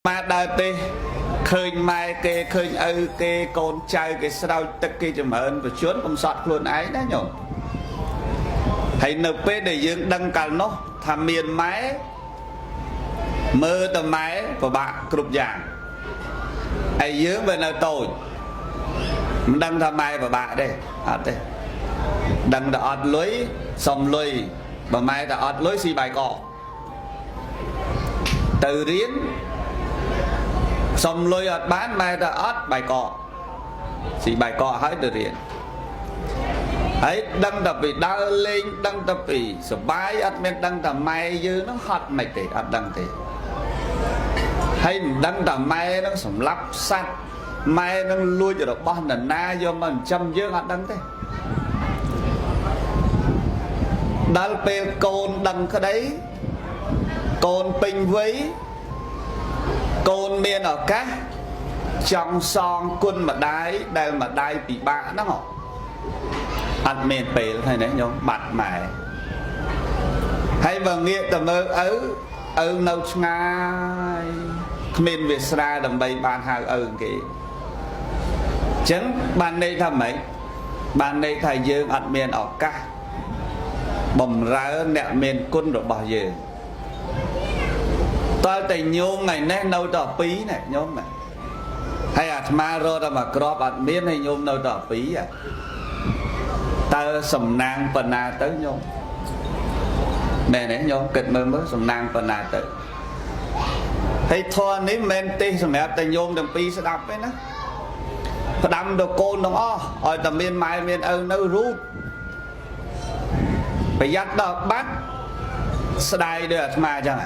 ម៉ែដើរទេឃើញម៉ែគេឃើញឪគេកូនចៅគេស្រោចទឹកគេចម្រើនប្រជជនកំសត់ខ្លួនឯងណាញោមហើយនៅពេលដែលយើងដឹងកាលនោះថាមានម៉ែមើលតែម៉ែពិបាកគ្រប់យ៉ាងហើយយើងវានៅតូចមិនដឹងថាម៉ែពិបាកទេអត់ទេដឹងតែអត់លុយសុំលុយបើម៉ែតែអត់លុយស៊ីបាយកកទៅរៀនសុំលុយអត់បានម៉ែតែអត់បាយកកស៊ីបាយកកហើយទៅរៀនហើយដឹងតែពីដើរលេងដឹងតែពីសបាយអត់មានដឹងតែម៉ែយើងនឹងហត់មិនទេអត់ដឹងទេហើយមិនដឹងតែម៉ែនឹងសម្លាប់សត្វម៉ែនឹងលួចរបស់នរណាយកមកចិញ្ចឹមយើងអត់ដឹងទេដល់ពេលកូនដឹងក្តីកូនពេញវ័យកូនមានឱកាសចង់សងគុណម្ដាយដែលម្ដាយពិបាកហ្នឹងអត់មានពេលហើយណាញោមបាត់ម៉ែហើយបើងាកទៅមើលឪឪនៅឆ្ងាយគ្មានវាសនាដើម្បីបានហៅឪគេអញ្ចឹងបានន័យថាម៉េចបានន័យថាយើងអត់មានឱកាសបំរើអ្នកមានគុណរបស់យើងតើតែញោមថ្ងៃនេះនៅតែពីរណាញោមហើយអាត្មារត់តែមួយក្របអត់មានហើយញោមនៅតែពីរតើសំណាងប៉ុណ្ណាទៅញោមមែនទេញោមគិតមើលមើលសំណាងប៉ុណ្ណាទៅហើយធម៌នេះមិនមែនទេសម្រាប់តែញោមទាំងពីរស្ដាប់ទេណាផ្ដាំដល់កូនទាំងអស់ឲ្យតែមានម៉ែមានឪនៅរូបប្រយ័ត្នដល់បាត់ស្ដាយដូចអាត្មាអញ្ចឹង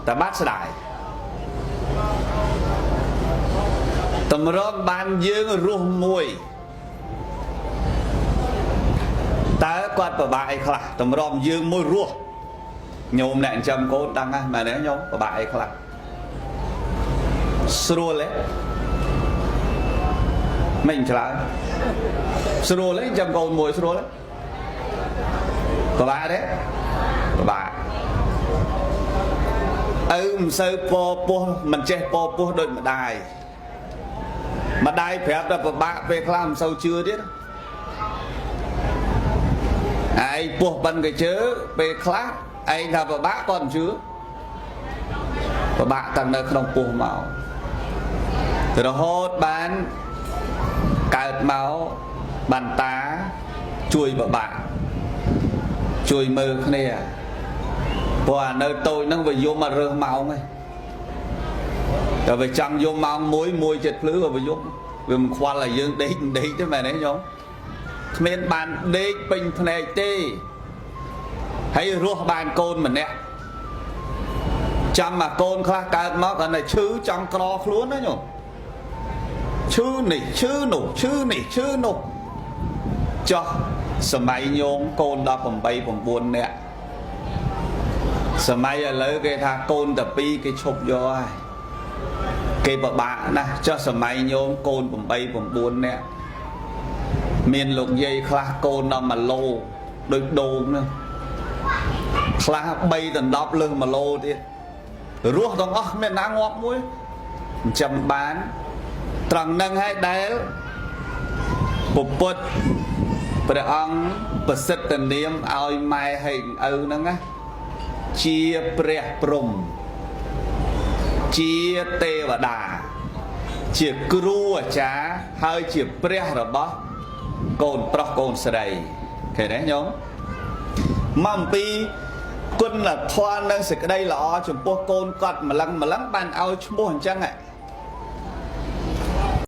តែបាត់ស្ដាយតម្រង់បានយើងរស់មួយតើគាត់ពិបាកអីខ្លះតម្រង់យើងមួយរស់ញោមអ្នកចិញ្ចឹមកូនដឹងហ្នឹងមែនទេញោមពិបាកអីខ្លះស្រួលទេមិនឆ្លើយស្រួលទេចិញ្ចឹមកូនមួយស្រួលទេពិបាកទេពិបាកឪមិនសូវពពោះមិនចេះពពោះដូចម្ដាយម្ដាយប្រាប់តែពិបាកពេលខ្លះមិនសូវជឿទៀតឯងពោះប៉ិនកជើពេលខ្លះឯងថាពិបាកគាត់មិនជឿពិបាកតាំងនៅក្នុងពោះមករហូតបានកើតមកបានតាជួយពិបាកជួយមើលគ្នាព្រោះអានៅតូចហ្នឹងវាយំអត់រើសម៉ោងទេតែវាចង់យំម៉ោង1 1ចិត្តភ្លឺវាយំវាមិនខ្វល់ឲ្យយើងដេកដេកទេមែនទេញោមគ្មានបានដេកពេញភ្នែកទេហើយរស់បានកូនម្នាក់ចាំមកកូនខ្លះកើតមកគាត់តែឈឺចង់ក្រខ្លួនណាញោមឈឺនេះឈឺនោះឈឺនេះឈឺនោះចោះសម័យញោមកូន18 9នាក់សម័យឥឡូវគេថាកូនតែ2គេឈប់យកហើយគេពិបាកណាស់ចុះសម័យញោមកូន8 9នាក់មានលោកយាយខ្លះកូនដល់1ឡូដូចដូងហ្នឹងខ្លះ3ដល់10លើស1ឡូទៀតរស់ទាំងអស់គ្មានណាងាប់មួយចិញ្ចឹមបានត្រង់នឹងហើយដែលពុទ្ធព្រះអង្គប្រសិទ្ធនាមឲ្យម៉ែហើយឪហ្នឹងណាជាព្រះព្រហ្មជាទេវតាជាគ្រូអាចារ្យហើយជាព្រះរបស់កូនប្រុសកូនស្រីឃើញទេញោមមកអំពីគុណធម៌និងសេចក្តីល្អចំពោះកូនគាត់ម្លឹងម្លឹងបានឲ្យឈ្មោះអញ្ចឹង